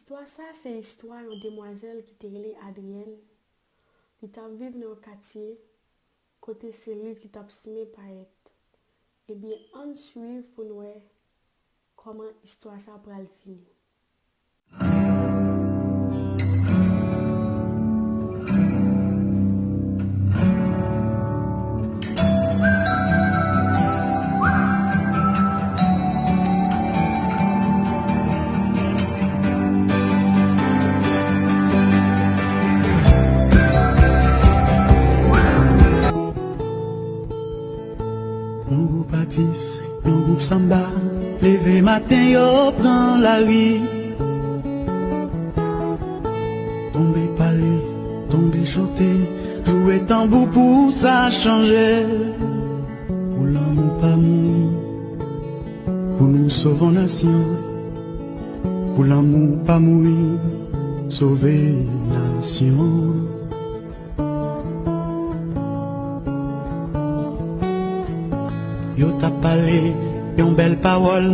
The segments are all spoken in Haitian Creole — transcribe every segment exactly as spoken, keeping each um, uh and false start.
Istwa sa se istwa yon demwazèl ki te rele Adrienne. Li t ap viv nan yon katye kote se li ki t ap simen payèt. Ebyen, ann swiv pou n wè kòman istwa sa pral fini. Yon gwoup atis, yon gwoup sanba, leve maten yo pran lari. Tonbe pale, tonbe chante, joure tanbou pou sa chanje. Pou lanmou pa mouri, pou nou sove yon nasyon. Pou lanmou pa mouri, sove nasyon. Yo t ap pale yon bèl pawòl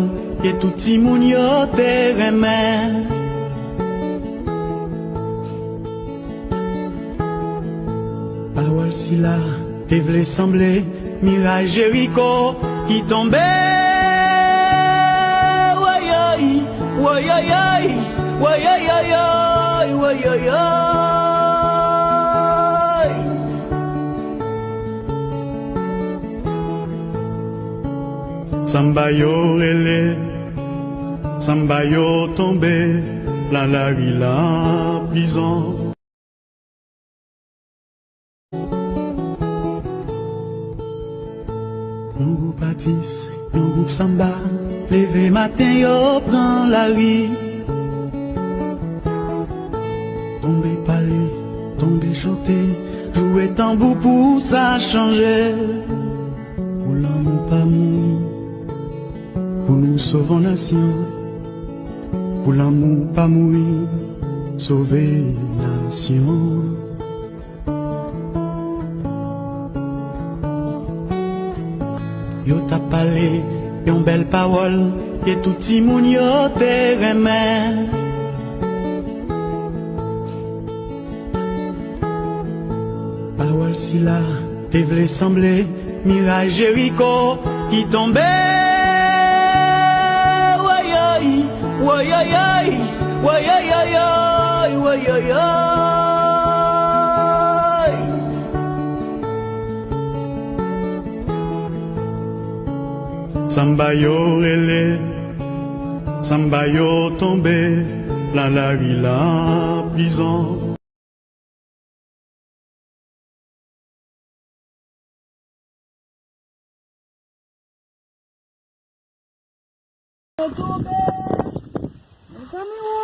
ke tout timoun yo te renmen. Pawòl sila te vle sanble miray Jeriko ki tonbe. Woyoy, woyoyoy, woyoyoyoy, woyoyoy. Sanba yo rele, sanba yo tonbe, lalari la prizon. Yon gwoup atis, yon gwoup sanba, leve maten yo pran lari. Tonbe pale, tonbe chante, joure tanbou pou sa chanje. Pou lanmou pa mouri, pou nou sove yon nasyon. Pou lanmou pa mouri, sove nasyon. Yo t ap pale yon bèl pawòl ke tout timoun yo te renmen. Pawòl sila te vle sanble miray Jeriko ki tonbe. Woyoy, woyoyoy, woyoyoyoy, woyoyoy. Sanba yo rele, sanba yo tonbe, lalari la prizon. Mezanmi, wo.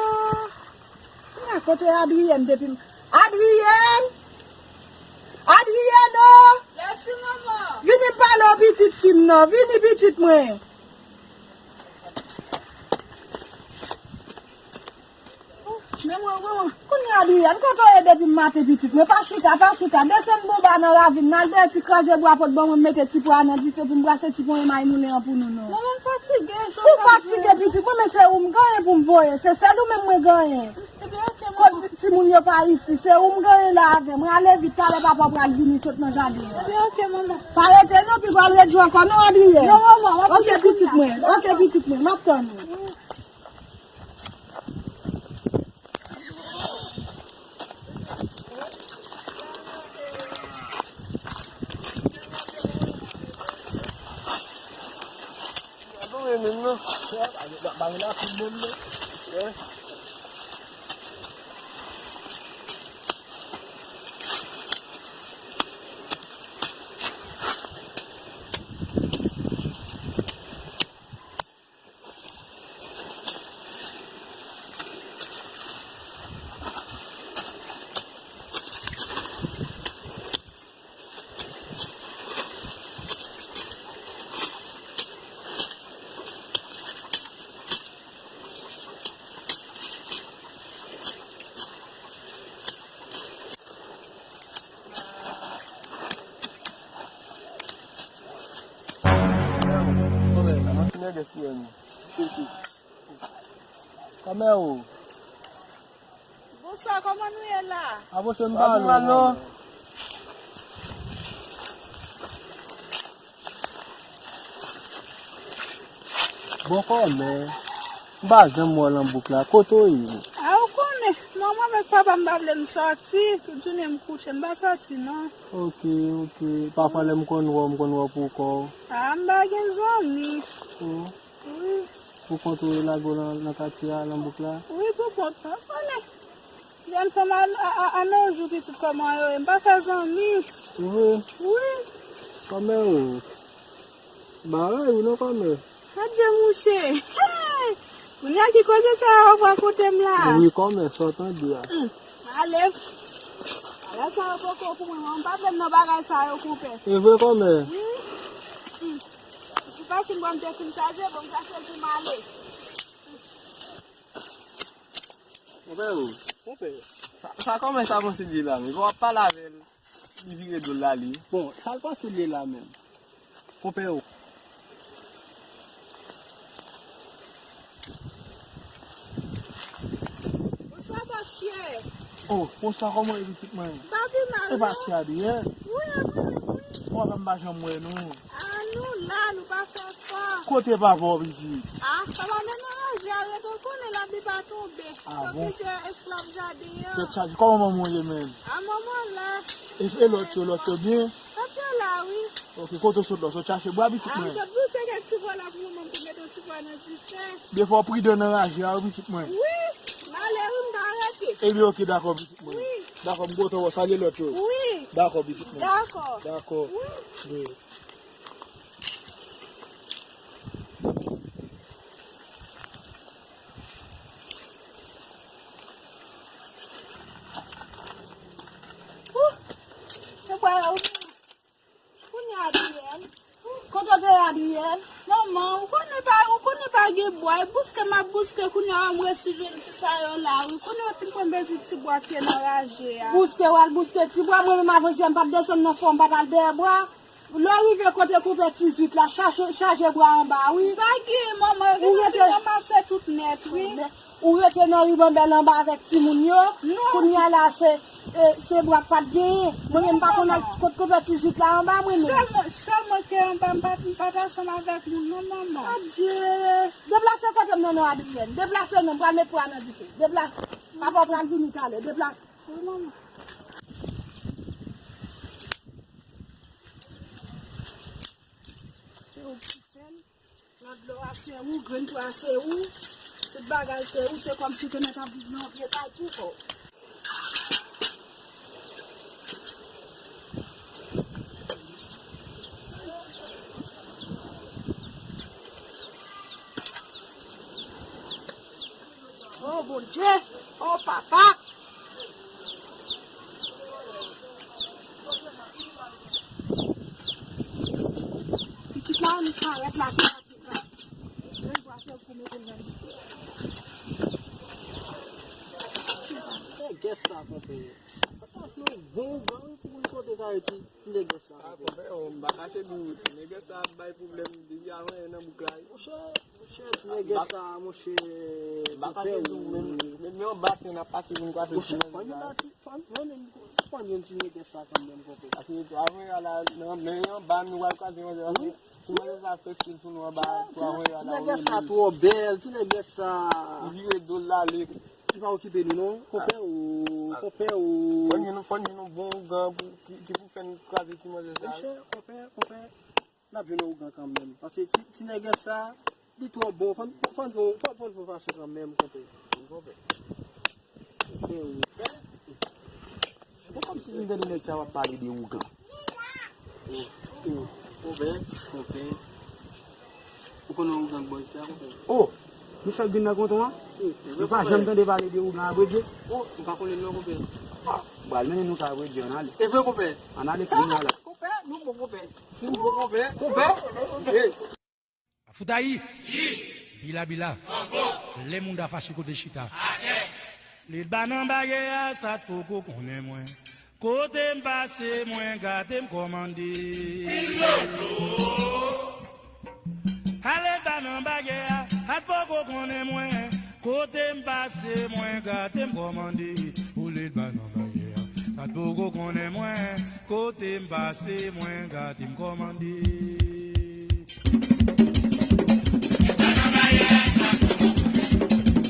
Mwen kote Adrienne depi m-, Adrienne! Adrienne, o! Lèti, manman! Vini m pale w pitit fi m nan. Vini, pitit mwen. Men mwen, mwen, mwen, kounye a, Adrienne, kote w ye depi m maten, pitit mwen? Pa chita, pa chita. Desann bouba nan ravin nan, al dèyè ti kraze bwa pot ban mwen, m mete ti pwa nan dife pou m brase ti ponyen may moulen an pou nou, non. Manman, m fatige, jan w fatige, pitit mwen, men se ou m genyen pou m voye. Se sèl ou menm mwen genyen. Ebyen, oke, manman. Kot timoun yo pa isi, se ou m genyen la avè mwen. Ale vit, talè papa w pral vini sot nan jaden an. Ebyen, oke, manman. Pa rete non, pi pral redi ankò non, Adrienne. Non, manman, w ap vini kounye a. Oke, pitit mwen. Oke, pitit mwen. M ap tann ou. Kamèwo. Sa, kòman nou ye la? Avanse m pale w, non. Bon, kòmè, m pa janm wè w nan bouk la. Kote w ye? A, ou konnen, manman avèk papa m pa vle m sòti. Tout jounen m kouche, m pa sòti, non. Ok, ok. Pafwa, lè m konn wè w, m konn wè w pou kò w. A, m pa gen zanmi. Oh. Wi. Pou kont ou e lage w nan, nan katye a, nan bouk la? Wi, pou kont mwen, konnen. Jèn fanm a, a, a, a nos jours, pitit, kòman yo ye? M pa fè zanmi. Wi. Wi. Kòmè o. Bagay wi non, kòmè. Adje, mouche. Kounye a ki koze sa yo pral konte m la? Wi, kòmè, sa w tande a. Hmm. Ale. Bagay sa yo poko pou mwen, mwen m pa vle m nan bagay sa yo, konpè. E vre, kòmè? Wi. Hmm. Si machin mwen te fin chaje, bon, m chache pou m ale. Konpè o. Konpè, sa, sa kòman sa panse l ye la menm? W ap pale avè l, li vire do l l ale. Bon, sa l panse l ye la menm? Konpè o. Bonswa, bòs Pyè. Oh, bonswa, kòman w ye, pitit mwen? M pa pi mal, non. E pa ti Adriyèn? Wi, e mwen menm, wi. Papa m pa janm wè nou. A, nou la, nou pa fè fò. Kote papa w, pitit? A, papa m nan raje a, rete, ou konnen lapli pa tonbe. A bon? Yo oblije esklav jaden an. Tèt chaje. Kòman manman w ye menm? A, manman la. E, e lòt yo, lòt yo byen? Lòt yo la, wi. Ok, kote w sot la? W sot chache bwa, pitit mwen? A, m sot bouse kèk ti bwa la pou manman m, pou mete yon ti bwa nan dife. Byen fò, pridan nan raje a, wi, pitit mwen. Wi, m ale, wi, m pa rete. Ebyen, ok, dakò, pitit mwen. Wi. Dakò, m kontan wè w, salye lòt yo. Wi. Dakò, pitit mwen. Dakò. Dakò. Wi. Wi. Ouh! Se bwa yo, wi. Kounye a, Adriyèn. Kote w te ye, Adriyèn? Manman, ou konnen pa, ou konnen pa gen bwa. E bouske m ap bouske, kounye a, m resi jwenn ti sa yo la, wi. Kounye a, fin pran bezi ti bwa ki nan raje a. Bouske, w al bouske ti bwa, mwen menm avanse a, m p ap desann nan fò, m pa t al dèyè bwa. Lè w rive kote kouvèti zuit la, chache, chaje bwa anba, wi. Pa gen, manman, ou rete ranmase tout nèt, wi. Ou rete nan ribanbèl anba avèk timoun yo. Non. Kounye a la, se, e, se bwa k pa t genyen. Mwen menm, m pa konn al kot kouvèti zuit la anba, mwen menm. Sèl mwen, sèl mwen ke anba, m pa, m pa t ansanm avèk moun, non, manman. Adje. Deplase kote m nan, non, Adriyèn. Deplase non, m pral met pwa nan dife. Deplase. Papa w pral vini talè. Deplase. Wi, manman. Se ou ki fè l. Nan dlo a se ou, grenn pwa se ou, tout bagay se ou, se kòmsi w te mèt ap viv nan yon vye kay pou kò w. Oh, Bondye! Oh, papa! Pitit la, annik parèt la, se pa ti kras. Menm pwa se ou ki mete l nan li. Nègès sa, konpè. Papa, nou bon gang pou moun kote kare ti, ti nègès sa, konpè. Ah, konpè, oh, m pa kache di w, nègès sa ap bay pwoblèm depi avan yè nan bouk la, wi. Monchè, monchè, ti nègès sa, monchè, m pa kache di w, menm, menm yon baten n ap pase pou n kwape ti nègès sa. Fann yon ti, fann, fann yon ti nègès sa kanmenm, konpè. Paske avan yè la, nan, men anba nou pral kwaze manzè, paske ti manzè sa fè stil sou nou anba, ti avan yè la, ti nègès sa twò bèl, ti nègès sa. Li vire do l l ale. Li pa okipe nou non, konpè o, konpè o. Fò n jwenn, fò n jwenn yon bon ougan pou, ki, ki pou fè n kwaze ti manzè sa. Monchè, konpè, konpè. N ap jwenn yon ougan kanmenm. Paske ti, ti nègès sa, li twò bon. Fò n, fò n fè, fò, fò n fè fason kanmenm, konpè. Wi, konpè. Konpè, wi. Se kòmsi m tande nèg sa w ap pale de ougan. Wi, wi. Konpè, konpè. Ou konnen ougan bòz sa, konpè? Oh! Nou fè grin nan konton an? Wi, wi, konpè. Nou pa janm tande pale de ougan a Bredye? Oh, m pa konnen non, konpè. Ah, m pral mennen nou ka Bredye, ann ale. E vre, konpè? Ann ale kounye a la. Konpè, nou bon, konpè. Si nou bon, konpè. Konpè? Hey. Afoutayi! Bila bila! Lè moun ta fache kote chita. Li ba nan bagè a, sa t poko konnen mwen. Kote m pase, mwen gade m kòmande. Ale ba nan bagè a, a t poko konnen mwen. Kote m pase, mwen gade m kòmande. Ba nan baryè a. Sa t poko konnen mwen, kote m pase, mwen gate m kòmande.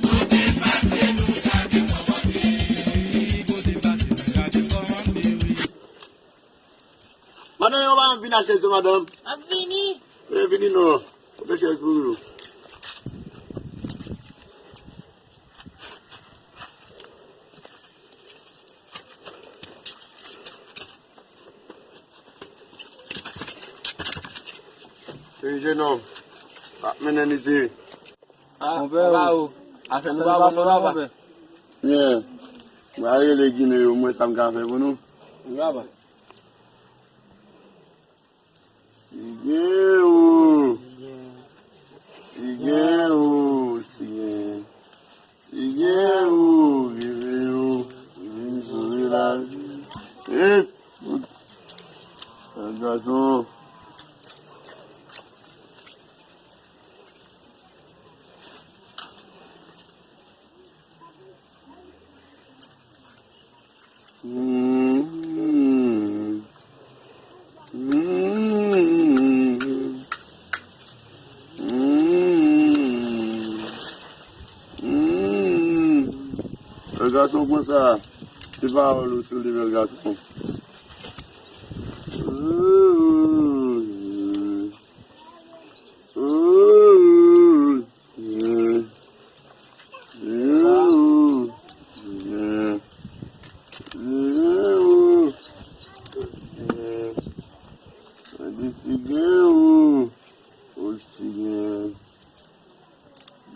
Kote m pase, mwen gate m kòmande, wi. Madan yo pa vin achte zo, madanm. Ap vini. E vini non. Kote chèz pou ou? Wi, jenòm. Sa ap mennen n isi. Ah, monpè, papa, o. Afè nou pa bon non, papa. Byen. Mwen rele Ginen yo, mwen sa m ka fè pou nou. Wi, papa. Sigen o. Sigen o, sigen. Sigen o, rive o. Vin sove lavi. E, fout. Gason. Mm. Mm. Mm. Mm. Lè gason konsa, se pawòl ou sou li, lè gason. Mm. Mm. Mm. Sigen o. Sigen o. Sigen. Mwen di sigen o. O sigen.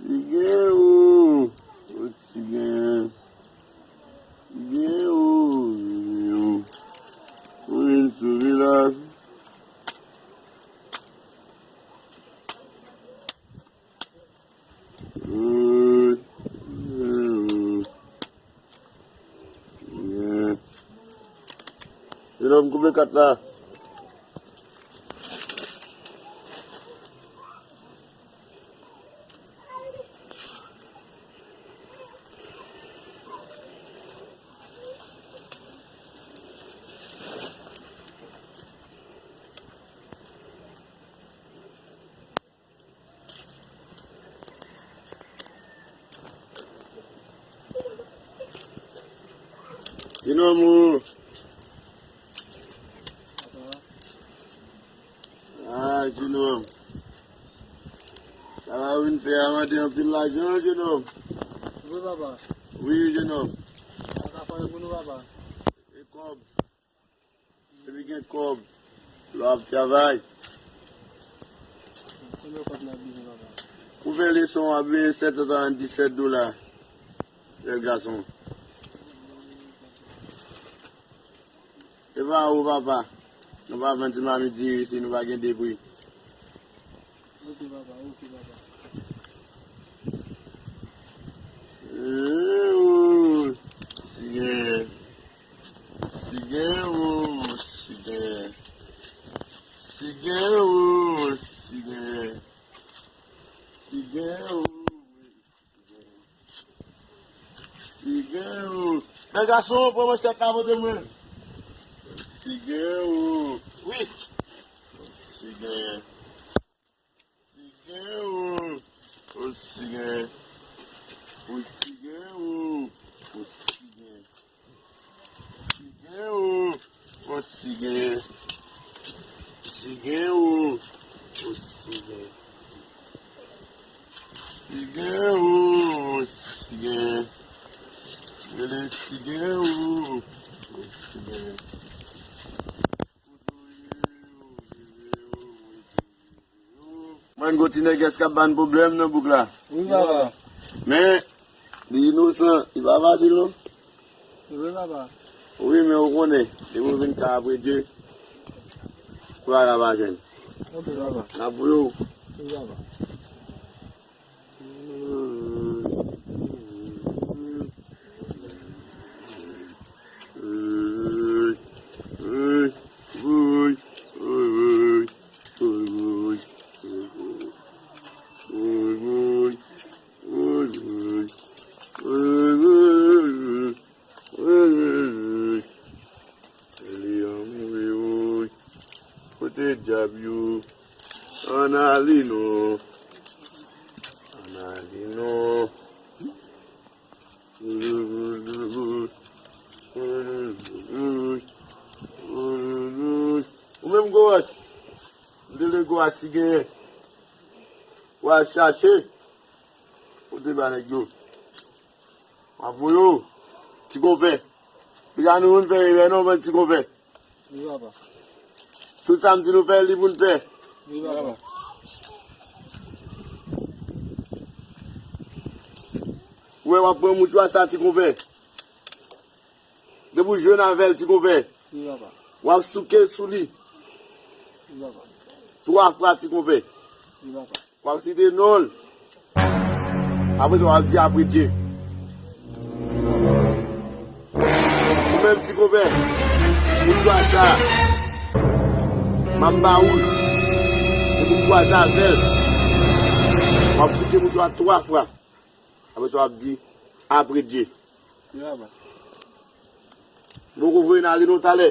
Sigen o. O sigen. Sigen o. Sigen o. Ou vin sove lavi. Wi. Wi. Wi. Jenòm, koupe kat la. Jenòm o. Ah, jenòm. Sa w vin fè a mande anpil lajan, jenòm. Wi, papa. Wi, jenòm. Sa ka fè pou nou, papa. E kòb. Depi gen kòb, lè w ap travay. Konbyen kòb n ap bezwen, papa? Pou fè leson, w ap bezwen sèt san swasanndisèt dola. Jèn gason. E pa ou, papa. Nou pa vann ti mamit diri si nou pa gen depri. Ok, papa, ok, papa. Ooh, sigen. Sigen, ooh, sigen. Sigen, ooh, sigen. Sigen, ooh, sigen. Sigen, ooh. Bèl gason, pran manchèt la, pote mwen. Sigen, ooh. Wi. Sigen. Sigen o, o sigen. O sigen o, o sigen. Sigen o, o sigen. Sigen o, o sigen. Sigen o, o sigen. Rele sigen o, o sigen. Mwen, gon ti nègès k ap ban pwoblèm nan bouk la. Wi, papa. Men, li inosan, li pa fasil, non. Wi, papa. Wi, men ou konnen, depi ou vin ka apre Dye, ou pa ka pa jwenn. Ok, papa. N ap voye w. Wi, papa. Ann ale non. Ann ale non. Ou menm gwo wòch. M te leve gwo wòch si genyen. Ou al chache. Ou te ba nèg yo. M ap voye w. Ti konpè. Piga nou moun fè erè non, bann ti konpè. Wi, papa. Tout sa m di nou fè, li pou n fè. Wi, papa. Ou wè, w ap pran mouchwa sa, ti konpè. Depi w jwenn avè l, ti konpè. Wi, papa. W ap souke sou li. Wi, papa. Twa fwa, ti konpè. Wi, papa. W ap site non l. Apre sa, w ap di apre Dye. Ou menm ti konpè, mouchwa sa, m ap ba ou l. Depi m kwaze avè l, w ap souke mouchwa twa fwa. Apre sa, w ap di apre Dye. M poko voye n ale non talè.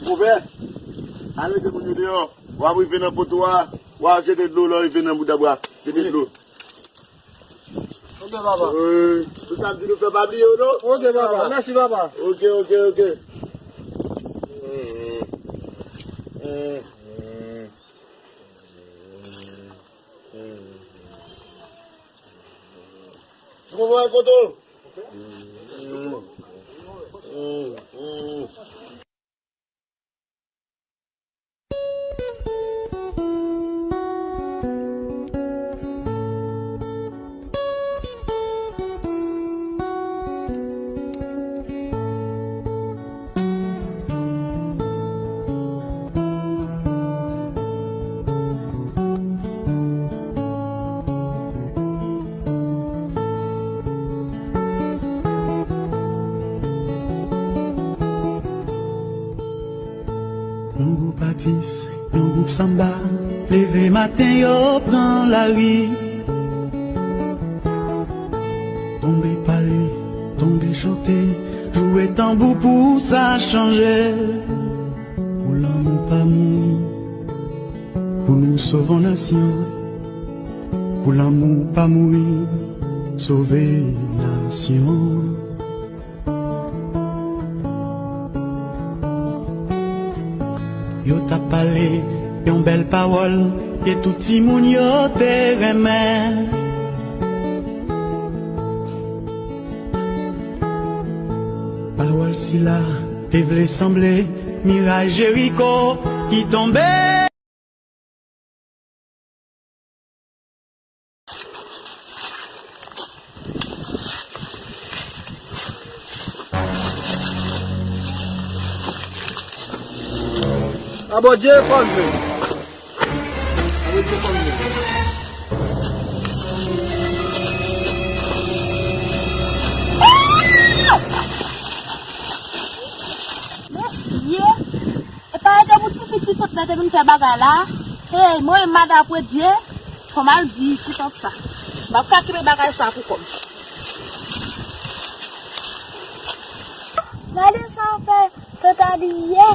Konpè, al mete moun yo deyò. W ap rive nan poto a, w ap jete dlo lè w rive nan bout a bwa. Jete dlo. Ok, papa. Wi. Tout sa m di nou fè, pa bliye yo, non? Ok, papa. Mèsi, papa. Ok, ok, ok. Ou konprann kote w? Yon gwoup atis, yon gwoup sanba, leve maten yo pran lari. Tonbe pale, tonbe chante, jwe tanbou pou sa chanje. Pou lanmou pa mouri, pou nou sove yon nasyon. Pou lanmou pa mouri, sove nasyon. Yo t ap pale yon bèl pawòl ke tout timoun yo te renmen. Pawòl sila te vle sanble miray Jeriko ki tonbe. A Bondye fò m jwe. A Bondye fò m jwe. Mesye! Epa e te pou ti fi ti tante te vin fè bagay la. Hey, mwen menm madan apre Dye, fò m al di ti tante sa. M p ap ka kenbe bagay sa pou kò m. Gade sa w fè tante Adi yè.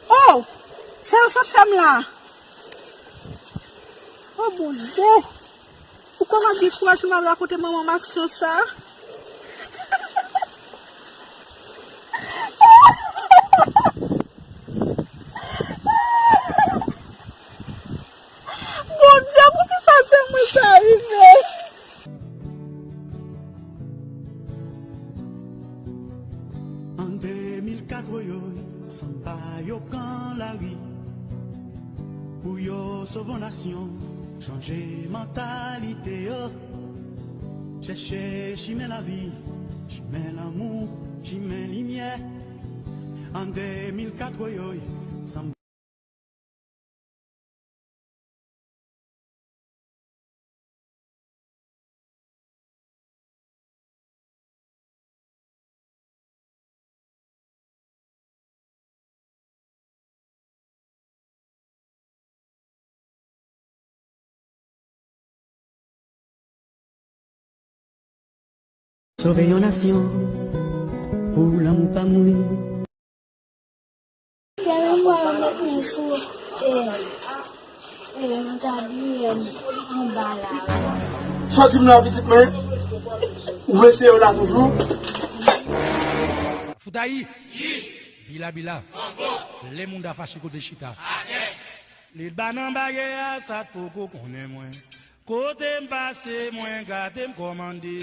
Oh! Sa yo sot fè m la? Oh Bondye! Ou kòman gen kouraj pou m al rakonte manman m aksyon sa? Bondye, poukisa se mwen sa rive? An de mil kat, woyoy, sanba yo pran lari. Pou yo sove yon nasyon, chanje mantalite yo. Chèche chimen lavi, chimen lanmou, chimen limyè. An de mil kat, woyoy, sanm Sove yon nasyon pou lanmou pa mouri. Sè mwen, mwen met men sou, e, e, mwen ta di, e, anba la. Sòti m la, pitit mwen. Ou rete yo la toujou. Fout ayi. Bila, bila. Lè moun ta fache kote chita. Li ba nan bagay a, sa t poko konnen mwen. Kote m pase, mwen gade m kòmande.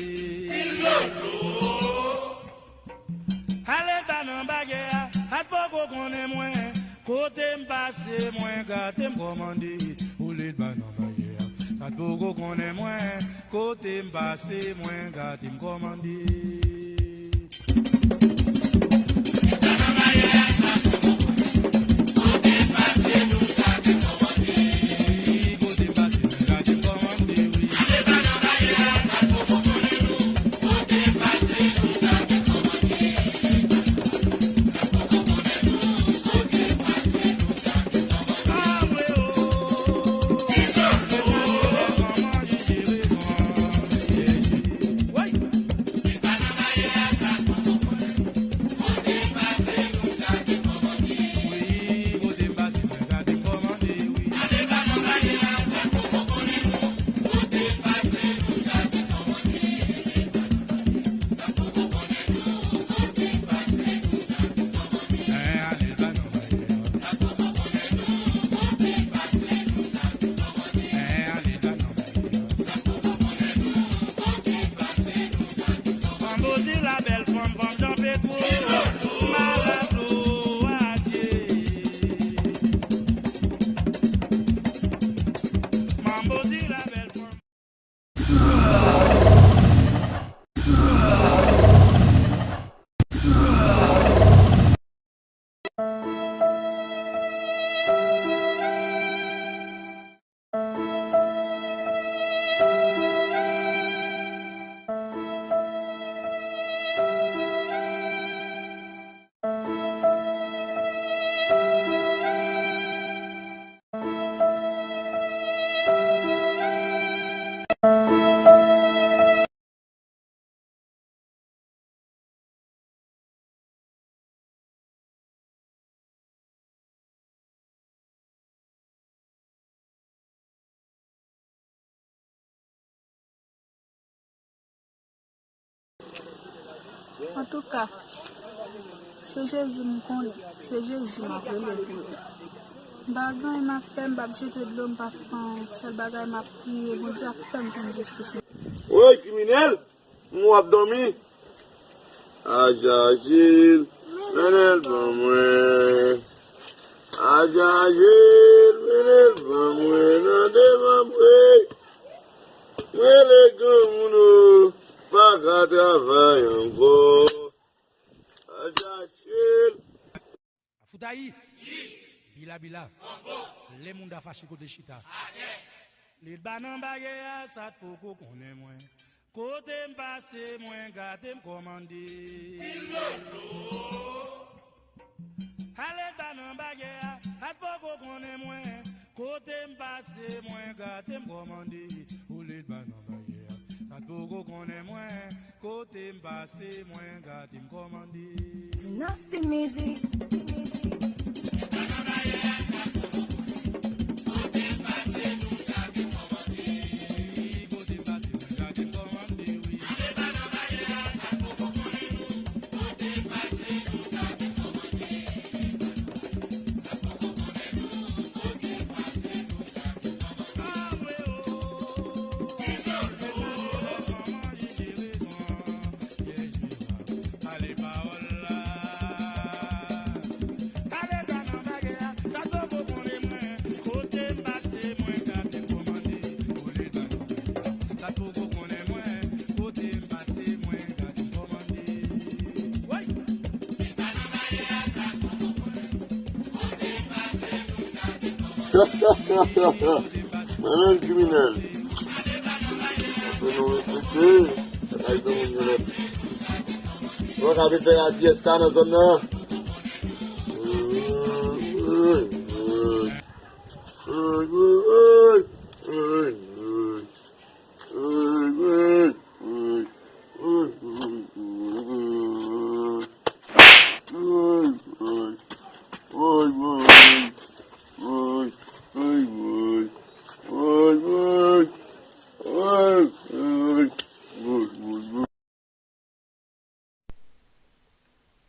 Ale ba nan bagay a, a t poko konnen mwen. Kote m pase, mwen gade m kòmande. Ou le ba nan bagay a, a t poko konnen mwen. Kote m pase, mwen gade m kòmande. Manbo di la bèl fanm, fanm Jan Petwo, malado, adye. Manbo di la bèl fanm. Antouka, se Jezi m konnen, se Jezi m ap rele pou li. M pa gen anyen m ap fè, m p ap jete dlo, m p ap fè anyen. Sèl bagay m ap priye, Bondye ap fè m jwenn jistis mwen. Woy, kriminèl! M w ap dòmi. Aja Jil, mennen l ban mwen. Aja Jil, mennen l ban mwen nan devan mwen. Mwen le granmoun ou pa ka travay ankò. Aja Jil. Fout ayi. Bila, bila. Lè moun ta fache kote chita. Li ba nan bagay a, sa t poko konnen mwen. Kote m pase, mwen gade m kòmande. Ale ba nan bagay a, a t poko konnen mwen. Kote m pase, mwen gade m kòmande. Ou le ba nan bagay a, sa t poko konnen mwen. Kote m pase, mwen gade m kòmande. Dynasty Music. Mwen menm kriminèl. Fò nou respekte. Sa ka rive moun yo lè. Ou pa ka vin fè radyè sa nan zòn nan.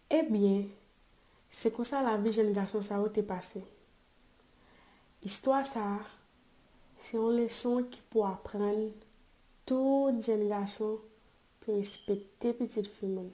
Ebyen, se konsa lavi jèn gason sa yo te pase. Istwa sa a, se yon leson ki pou aprann tout jèn gason pou respekte pitit fi moun.